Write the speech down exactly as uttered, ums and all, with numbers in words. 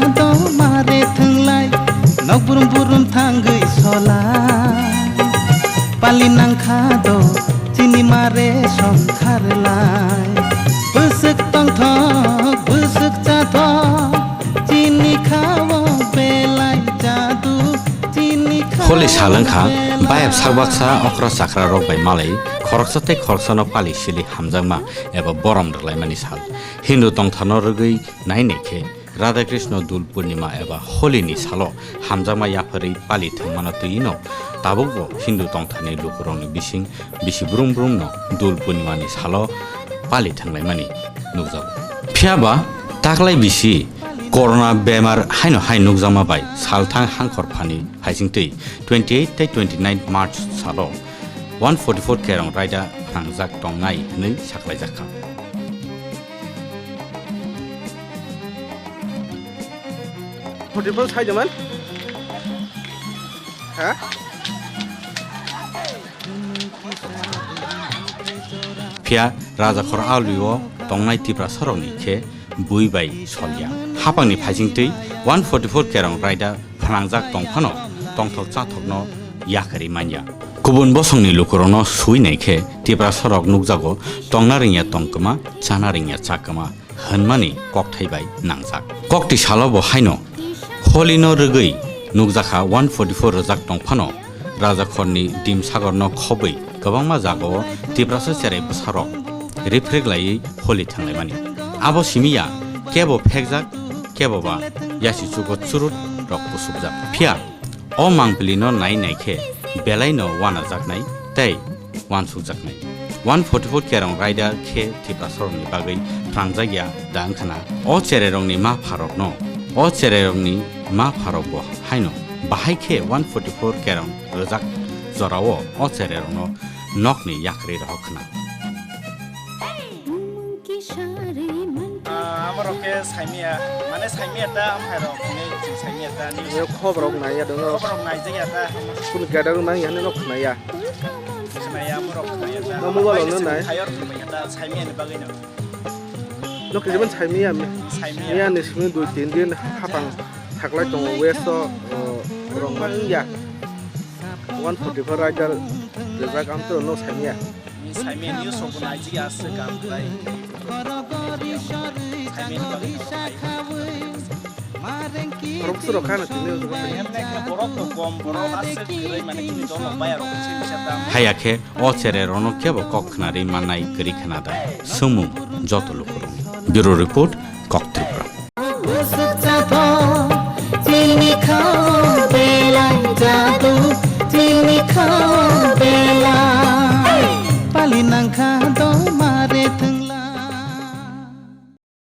Do mare thwnglai, nok burum burum thangwi sola. Pali nangkha do, chini mare songkhar lai. Bwswk tongthok, bwswk chathok, chini khao belai jadu, chini khao Holi sal wngkha, belai bayap sak baksa okra chakra rok bai malai, khoroksa tei khoroksano pali sili hamjakma eba borom rwlaimani sal. Hindu tongthano rwgwi nai nai khe, Radha Krishna Dul Purnima eba Holi ni salo hamjakma yapharwi pali thwngmano twi no tabukbo Hindu tongthani lukurokni bising bisi brum brum no Dul Purnima ni salo pali thwnglaimani nukjago. Phiya ba taklai bisi corona bemar haino hai nukjakma bai salthang hangkhor phani phaisingtwi twenty eight tei twenty nine March salo one forty four kerong raida phnangjak tongnai hwnwi saklaijakha. Forty four sai jaman? Ha? Phiya rajakhor alwi o tongnai Tiprasa rokni khe bui bai solya. Hapangni phaisingtwi one forty four kerong raida phnangjak tong phano tongthok chathokno yakarwi manya. Kubun bosongni lukurokno sui nai khe Tiprasa rok nukjago tongna rwngya tong kwma, chana rwngya cha kwma hwnmani kokthai bai nangjak. Kokti salo bo haino Holi no rwgwi nukjakha one forty four rwjak tong phano rajakhorni dim sagorno khobwi kwbangma jagao Tiprasa cherai bwsarok riphrek laiwi Holi thanglaimani. Abo simi ya kebo phekjak, kebo ba yasi chugo churut rok pusukjak. Phiya o mangpili no nai nai khe belai no wanajaknai tei wansukjaknai. One forty four kerong raida khe Tiprasarokni bagwi phrangjakya da wngkhana. O chererokni ma pharokno, o chererokni ma pharokbo haino bahai khe one forty four kerong rwjak jorao o chererokno nokni yakarwi rohor khna. Ah, amorok khe saimia, mane saimia ta, amhairok hinwi chwng saimia ta, news. Yo, khoborok naiya dong. Khoborok naijakya ta. Kunu gadar nang ya, no khnaya. Khnaya, amorok khnaya ta. No mobile no nai. Khayor khnaya ta, saimia ni bagwi no. No kijaman saimia mi. Saimia. Miya ni simi dui tin din hapang thaklai tongo west o, o, rong mangya. One forty four rider rejak amtoro no saimia. Saimia news rok bo naijak ya se kam khlai. Saimia ni bagwi norok khai. Norok se rok khana tini o jaga. Borok to kom, borok aswk kwrwi mane chini dol rok baya rok se bisa tam. Haya khe o chere rokno kebo kok khnarwi mannai kwrwi khna da. Swngmung joto lukurokni. Bureau Report, Kok Tripura. Chini khao belai jadu, chini khao